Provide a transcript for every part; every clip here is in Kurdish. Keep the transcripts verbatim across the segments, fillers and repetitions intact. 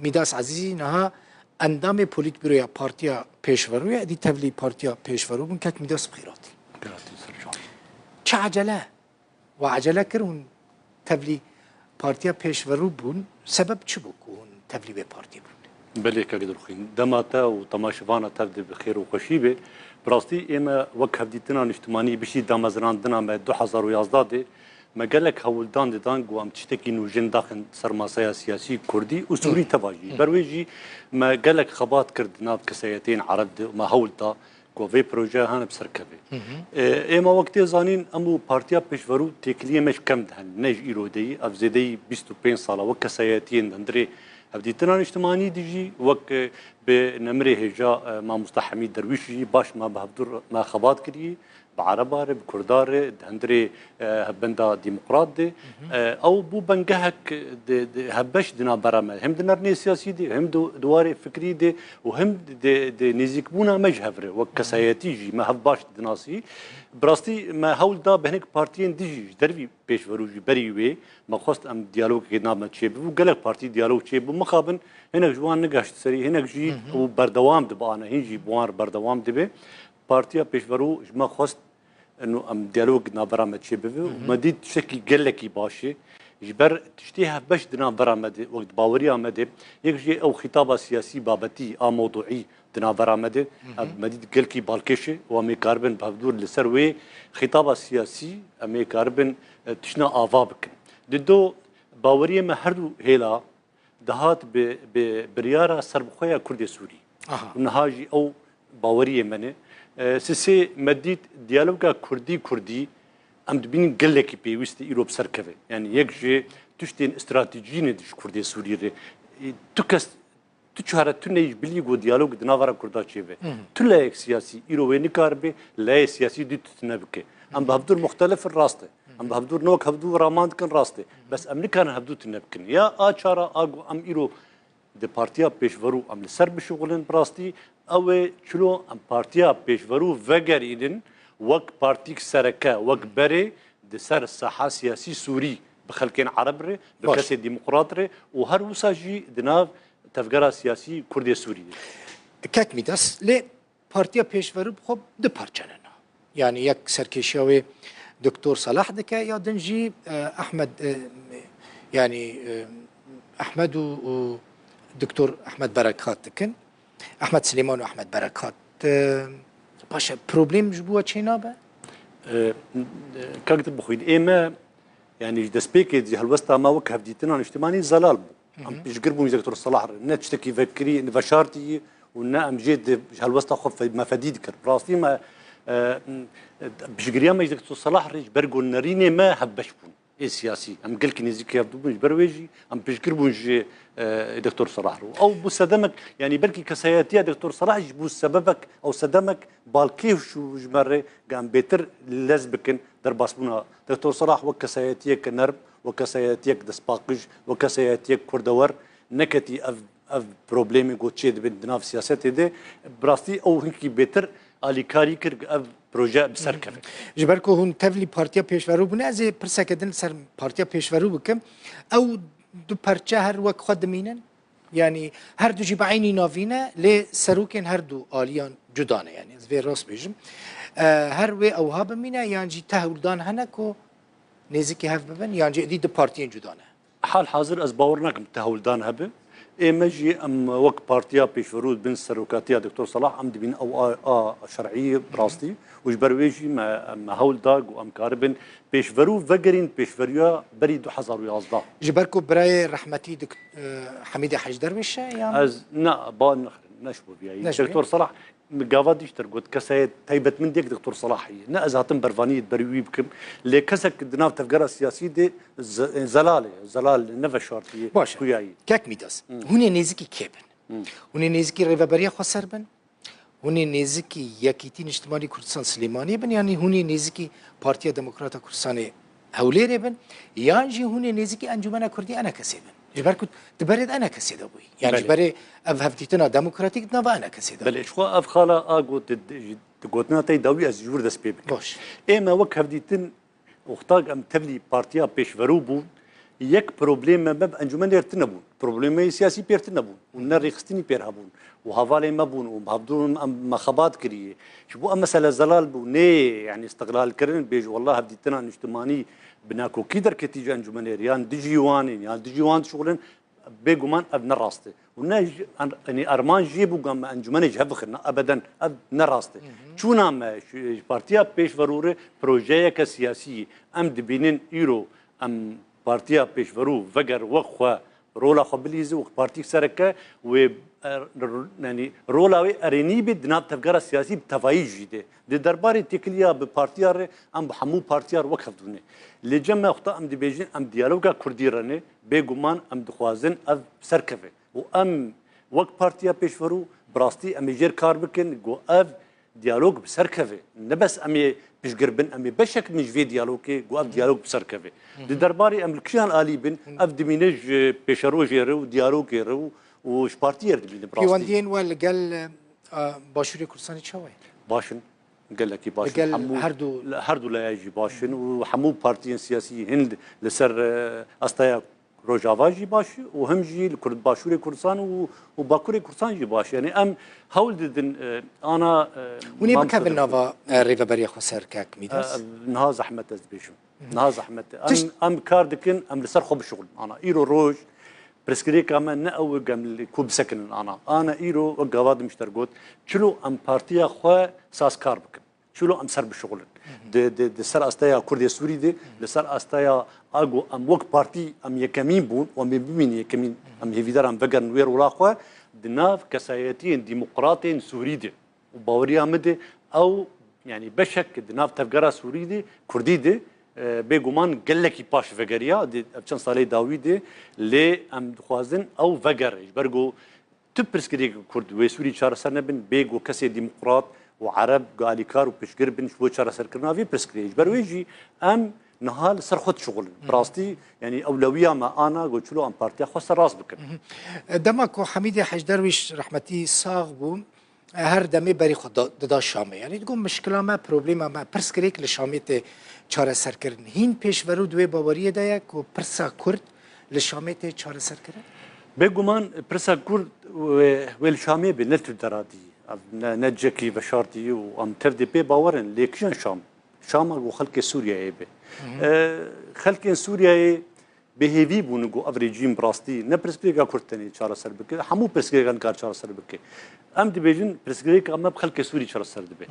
Mîdas Ezîzî niha endamê polîtbûroya Partiya Pêşverû ye, êdî tevlî Partiya Pêşverû bûn. Kek Mîdas, bi xêr hatî. Bi xêr hatî, Sercan. Çi ecele? We ecele kir, hûn tevlî Partiya Pêşverû bûn. Sebeb çi bû ku hûn tevlî wê partî bûn? Belê, kek Dilxwîn. Dema te û temaşevana tev de bi xêr û xweşî be. Bi rastî ê me wek Hevdîtina Niştimanî piştî damezrandina me du hezar û yazdeh de me gelek hewldan didan ku em tiştekî nûjen daxin ser maseya siyasî kurdî û sûrî teva jî. Ber wê jî me gelek xebat kir di nav kesayetiyên ereb de û me hewl da ku vê projeya hene bi ser keve. Hı hı. E, ê me wek tê zanîn, em û Partiya Pêşverû têkiliyê me ji kem dihen, ne ji îro de yî, ev zêdeyî bîst û pênc sala wek kesayetiyên di hundirê Hevdîtina Niştimanî de jî, wek, e, bi nemirê hêja, e, Mamosta Hemîd Derwîş jî baş me bi hevdû re, me xebat kirî, bi ereba re, bi kurda re, di hundirê, e, hevbenda demokrat de. Hı hı. E, ew bû bengehek di, di, hevbeş di navbera me. Hem di nernê siyasî de, hem di, di warê fikrî de û hem di, di nêzîkbûna me ji hev re, wek kesayetî jî me hev baş dinasî. Bi rastî me hewl da bi hinek partiyên dijî ji dervî Pêşverû jî berî wê me xwest em diyalogekê nav me çêbibû. Gelek partî diyalog çêbû. Mixabin hinek ji wan nigeşt serî, hinek jî Hı hı. û berdewam dibe, ana hîn jî bi wan re berdewam dibe. Partiya Pêşverû ji me xwest eno em diyalog navbera me çêbibe û Hı hı. me dît tiştekî gelekî baş e. Ji ber tiştê hevbeş di navbera me de, wek di baweriya me de, yek jê ew xîtaba siyasî babetî a mewduî di navbera me de, Hı hı. ev me dît gelkî balkêş e û em ê karibin bi hevdûr li ser wê xîtaba siyasî em ê karibin, e, tiştna ava bikin. Di do baweriyê me her du hêla dihat bi, bi biryara serbixwe ya Kurdê Sûrî. Aha. Û niha jî ew baweriyê me ne. E, sisê me dît diyaloga Kurdî-Kurdî em dibînin gelekî pêwîst e îro bi ser keve. Yani yek ji tiştên stratejî ne ji Kurdê Sûrî re. E, tu kes, tu çare tune ji bilî ku diyalog di nava ra Kurda çêbe. Hı hı. Tu layek siyasî îro wê nikaribe layê siyasî dî tu tune bike. Em bi hevdûr muxtelif in, rast e. Em bi hevdûr ne wek hevdû raman dikin, rast e. Bes em nikarin hevdû tune bikin. Ya a çara a ku em îro di Partiya Pêşverû em li ser bişuxulin, bi rastî ew ê çilo em Partiya Pêşverû vegerînin wek partîk sereke, wek berê di ser saha siyasî Sûrî bi xelkên Ereb re, bi Baş. kesê demokrat re û her wisa jî di nav tevgera siyasî Kurdê Sûrî de. Kek Mîdas, lê Partiya Pêşverû bi xwe du parçe ne niha. Yani yek serkêşiya wê Doktor Salah dike, ya din jî, e, Ehmed, e, yani, e, Ehmed û, û Doktor Ehmed Berekat dikin. Ehmed Silêman û Ehmed Berekat. E, paşa problem ji bo we çênabe? E, e, kak Dilxwîn, ê me, yani ji destpêkê ji helwesta me wek Hevdîtina Niştimanî zelal bû. Hı hı. Em piştgir bûn ji Doktor Salah re. Ne tiştekî vekirî, veşartî û ne em jê di helwesta xwe fe-, me fedî dikir. Bi rastî me, e, piştgiriya me ji Doktor Salah re ji ber ku nerînê me hevbeş bûn. Ê siyasî. Em gelkî nêzîkî hev bûn, ji ber wê jî em piştgir bûn ji, e, Doktor Salah re. Ew bû sedemek, yani belkî kesayetiya Doktor Salah jî bû sebebek, ew sedemek balkêş û ji me re ku em bêtir lez bikin derbasbûna Doktor Salah wek kesayetiyek nerm, wek kesayetiyek destpaqij, wek kesayetiyek kurdewer neketî ev, ev problemê ku çê dibin di nav siyasetê de. Bi rastî ew hinkî bêtir alîkarî kir ku ev proje bi ser keve. Ji ber ku hûn tevlî Partiya Pêşverû bûne, ez ê pirseke din li ser Partiya Pêşverû bikim. Ew du perçe her wek xwe dimînin? Yani her du jî bi eynî navî ne, lê serokên her du aliyan cuda ne, yani ez vê rast bêjim. E, her wê ewha bimîne, yan jî tehewldan hene ku nêzîkî hev bibin, yan jî êdî du partiyên cuda ne? Hal hazir ez bawer nakim tehewldan hebe. Ê me jî em wek Partiya Pêşverû bin serokatiya Doktor Salah em dibîn ew a, a şer'î bi rastî û ji ber wê jî me, me hewl da ku em karibin pêşverû vegerîn pêşverûya berî du hezar û yazdeh. Ji ber ku birayê rehmetî Dok-, e, Hemîdê Hec Derwêş e, yan? Ez ne, ba nexirin, ne ji bo viyayî. Ne ji bo viyayî. Doktor Salah, min gava dîştir got, kesayê taybetmendiyek Doktor Salah heye. Ne ez hatim bervaniyê berî wî bikim. Lê kesek di nav tevgera siyasî de ze-, zelal e, zelal ne veşartî ye, Baş e. Kuyayî. Kek Mîdas, Hı. hûn ê nêzîkî kê bin? Hı. Hûn ê nêzîkî Rêveberiya Xweser bin? Hûn ê nêzikî Yekîtî Niştimanî Kurdistan Silêmaniyê bin, yanî hûn ê nêzikî Partiya Demokrata Kurdistanê Hewlêrê bin, yan jî hûn ê nêzikî Encûmena Kurdî ENKSê bin? Ji ber ku di berê de ENKSê de bûyî. Yanî ji Belê. berê ev hevdîtina demokratîk di nava ENKSê de Belê, bûyî. Ji xwe ev xala a ku di, di, di gotina te yê dawî ez ji wir dest pê bikim. Baş. Ê me wek hevdîtin Wexta em tevlî partiya pêşverû bûn, Yek problemê me bi encûmenê re tune bûn. Problemê siyasî pêr tune bûn. Û ne rêxistinî pêr hebûn. Û hevalê me bûn û hevdû em me xebat kiriye. Ji bo em mesele zelal bû. Nê, yanî îstiqlal kirin, bêj, wallah hevdîtina niştimanî bi nakokî derketî ji encûmenê re. Yan dijî wan in, yan dijî wan dişuxulin. Bêguman ev ne rast e. Û ne ji, en-, yanî armanc jê bû ku em encûmenê ji hev bixin. Na, ebeden ev ne rast e. Çûna me ji, ji Partiya Pêşverû re projeyeke siyasî ye. Em dibînin îro em Partiya Pêşverû veger wek xwe rola xwe bilîze, wek partîk sereke wê, e, r-, yanî rola wê erênî bê di nav tevgera siyasî bi tevayî jî de. Di derbarê têkiliya bi partiya re em bi hemû partiya re wek hev dûne. Lê cem me wexta em dibêjin em diyaloga kurdî re ne, bêguman em dixwazin ev bi ser keve. Û em wek Partiya Pêşverû bi rastî em ê jêr kar bikin ku ev diyalog bi ser keve. Ne bes em ê piştgir bin, em ê beşek bin ji vê diyalogê ku ev diyalog bi ser keve. Di derbarê em li kîjan alî bin, ev dimîne ji pêşerojê re û diyalogê re û, û ji partiyê re dimîne bi rastî. Pêwendiyên we li gel, e, Başûrê Kurdistanê çawa ye? Baş in. Gelekî baş in. Li gel hemû, her du, her du laya jî baş in û hemû partiyên siyasî hin li ser, e, astaya Rojava jî baş û him jî li Kurd-, Başûrê Kurdistan û, û Bakurê Kurdistan jî baş. Yanî em hewl didin, e, ana, e, Hûn ê bikevin nava, e, rêveberiya xweser, kek Mîdas? E, niha zehmet ez dibêjim. Niha zehmet e. Em, em kar dikin, em li ser xwe bişuxulin. Ana îro roj pirsgirêka me ne ew e ku em li ku bisekinin ana. Ana îro wek gava dimîşter got, çilo em partiya xwe sazkar bikin. Çilo em ser bişuxulin. Di, di, di ser asteya Kurdê Sûrî de, li ser asteya ago em wek partî em yekemîn bûn û em ê bimînin yekemîn, em hêvîdar em vegerin wê rola xwe, di nav kesayetiyên demokratên Sûrî de. Û baweriya min de ew, yanî beşek di nav tevgera Sûrî de, Kurdî de, e, bêguman gelekî paş vegeriya, di ev çend salê dawî de, lê em dixwazin ew vegere. Ji ber ku tu pirsgirêk Kurd wê Sûrî çareser nebin, bê ku kesê demokrat û Ereb ku alîkar û piştgir bin ji bo çareserkirina vê pirsgirêkê. Ji ber wê jî em niha li ser xwe dişuxulin. Bi rastî, yanî ewlewiya me ana ku çilo em partiya xwe serrast bikin. Dema ku Hemîdê Hec Derwîş rehmetî sax bû, her demê berî xwe da, dida Şamê. Yanî digot, mişkila me, problema me, pirsgirêk li Şamê tê çareserkirin. Hîn pêşverû di wê baweriyê de ye ku pirsa Kurd li Şamê tê çareserkirin? Bêguman pirsa Kurd wê, wê li Şamê be, ne tu deradî. Ev ne, ne cekî veşartî û em tev dê pê bawer in. Lê kîjan Şam? Şama ku xelkê Sûriyeyê be. E, xelkên Sûriyeyê bêhêvî bûn ku ev rejîm bi rastî ne pirsgirêka Kurd tenê çareser bike, hemû pirsgirêkan nikar çareser bike. Em dibêjin pirsgirêka me bi xelkê Sûrî çareser dibe.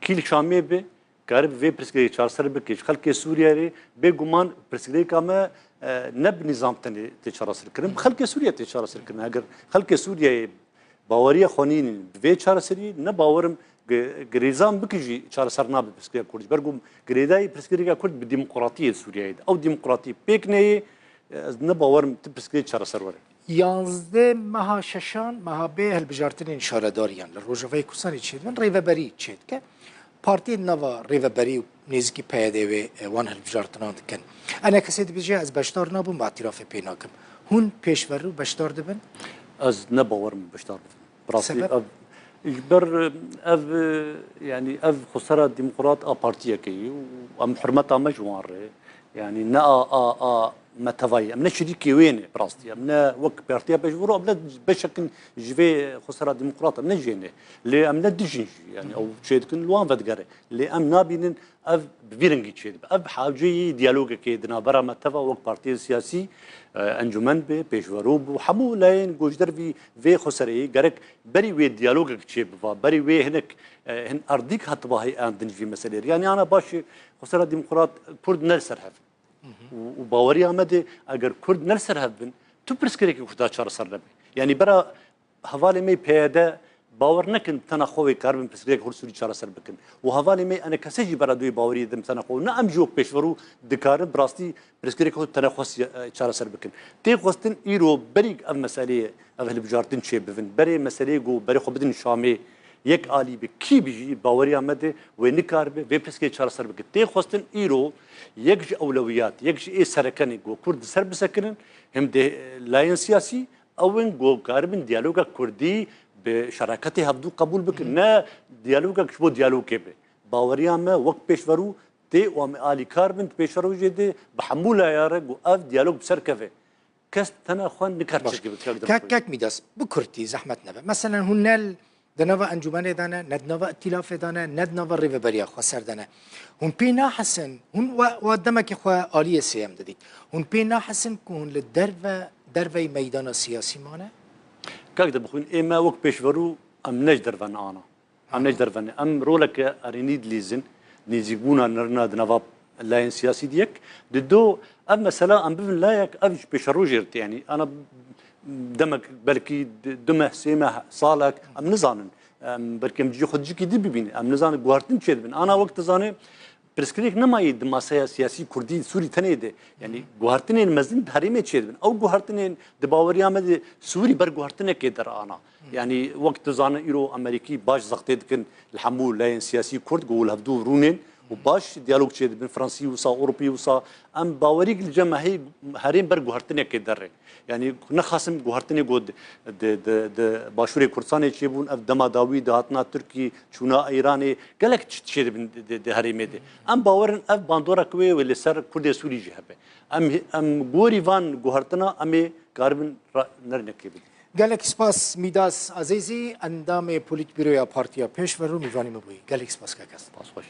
Kî li Şamê be, karibe vê pirsgirêkê çareser bike. Ji xelkê Sûriyeyê re bêguman pirsgirêka me, e, ne bi nîzam tenê tê çareserkirin, bi xelkê Sûriyeyê tê çareserkirin. Eger xelkê Sûriyeyê baweriya xwe nînin bi vê çareseriyê, ne bawerim gi-, girêzan bike jî çareser nabe pirsgirêka Kurd. Ji ber ku girêdayî pirsgirêka Kurd bi demokratiyê Sûriyeyê de. Ew demokratî pêk neyê, ez ne bawerim tu pirsgirêk çareser were. Yanzdeh meha şeşan, meha bê hilbijartinên şaredariyan li Rojavayê Kurdistanê çêdibin, rêveberî çêdike. Partiyên nava rêveberî û nêzîkî P Y D wê, e, wan hilbijartinan dikin. Ene kesê dibêje, ez beşdar nabim, îtirafê pê nakim. Hûn pêşverû beşdar dibin? Ez ne bawerim beşdar bibin. Bi rastî Sebep? Ev, ji ber, ev, yanî ev xwesera demokrat a partiyekê ye û em hurmeta me ji wan re. Yanî ne a, a, a me tevayî. Em ne şirîkê wê ne bi rastî. Em ne wek Partiya Pêşverû, em ne beşek in ji vê xwesera demokrat, em ne jê ne. Lê em ne dijîn jî. Yanî ew çêdikin li wan vedigere. Lê em nabînin ev bi vî rengî çêdibe. Ev hewceyî diyalogekê di navbera me teva wek partiyên siyasî, e, encûmen be, pêşverû bû. Hemû layên ku ji dervî vê xwesereyê gerek berî wê diyalogek çêbiva, berî wê hinek, e, hin erdîk hatiba heyandin ji vî meselê re. Yanî ana baş e, xwesera demokrat Kurd ne li ser hev. Û, û baweriya me de eger Kurd ne li ser hev bin, tu pirsgirêkê Kurda çareser nebe. Yanî bera hevalê me yê P Y D bawer nekin tena xwe wê karibin pirsgirêk Kurd Sûrî çareser bikin. Û hevalê me yê enekese jî bera duwê baweriyê din tena xwe. Ne em jî wek pêşverû dikarin bi rastî pirsgirêk Kurd tena xwe siya-, e, çareser bikin. Tê xwestin îro berî ev meseleyê, ev hilbijartin çêbibin. Berê meseleyê ku berê xwe bidin Şamê, yek alî bi kî bijî baweriya me de wê nikaribe vê pirsgê çareser bike. Tê xwestin îro yek ji ewlewiyat, yek ji ê serekenê ku Kurd di ser bisekinin, him dê layên siyasî, ew in ku karibin diyaloga Kurdî bi şeraketê hevdû qebûl bikin. Ne diyalogek ji bo diyalogê be. Baweriya me wek pêşverû tê û em ê alîkar bin di pêşerojê de bi hemû layan re ku ev diyalog bi ser keve. Kes tena xwe nikar çêkibe. Kak, kak Mîdas, bi kurtî, zehmet nebe. Meselen hûn ne li, di nava encûmenê de ne, ne di nava îtîlafê de ne, ne di nava rêveberiya xweser de ne. Hûn pê nahesin, hûn we, we demekê xwe aliyê sêyem didît. Hûn pê nahesin ku hûn li derve, derveyî meydana siyasî mane? Kak de bixwîn, ê me wek pêşverû em ne ji derve ne ana. Em ne ji derve ne. Em roleke erênî dilîzin, nêzîkbûna nirina di nava layên siyasî di yek. Di do, ev mesela em bibin layek, ev ji pêşerojê re tê. Yanî ana demek belkî di-, du meh, sê meh, salek, em nizanin. Em belkî em cihê xwe cihekî din bibînin. Em nizanin guhertin çêdibin. Ana wek dizane, pirsgirêk nemayî di masaya siyasî kurdî Sûrî tenê de. Yanî guhertinên mezin di herêmê çêdibin. Ew guhertinên di baweriya me de Sûrî ber guhertinekê derana. Yanî wek tu zane îro Amerîkî baş zextê dikin li hemû layên siyasî kurd ku li hevdû rûnên û baş diyalog çêdibin. Fransî wisa, Ewropî wisa. Em bawerî li cem me heye herêm ber guhertinekê derê. Yanî nexasim guhertinê ku di, di, di, di Başûrê Kurdistanê çêbûn, ev dema dawî de hatina Tirkî, çûna Îranê, gelek tişt çêdibin di, di, di herêmê de. Em bawer in ev bandorek wê wê li ser Kurdê Sûrî jî hebe. Em, em gorî van guhertina em ê karibin ra-, nirnekê bidin. Gelek spas Mîdas Ezîzî, endamê Polîtbîroya Partiya Pêşverû, mîvanî me bûyî. Gelek spas kaka. Spas xweş.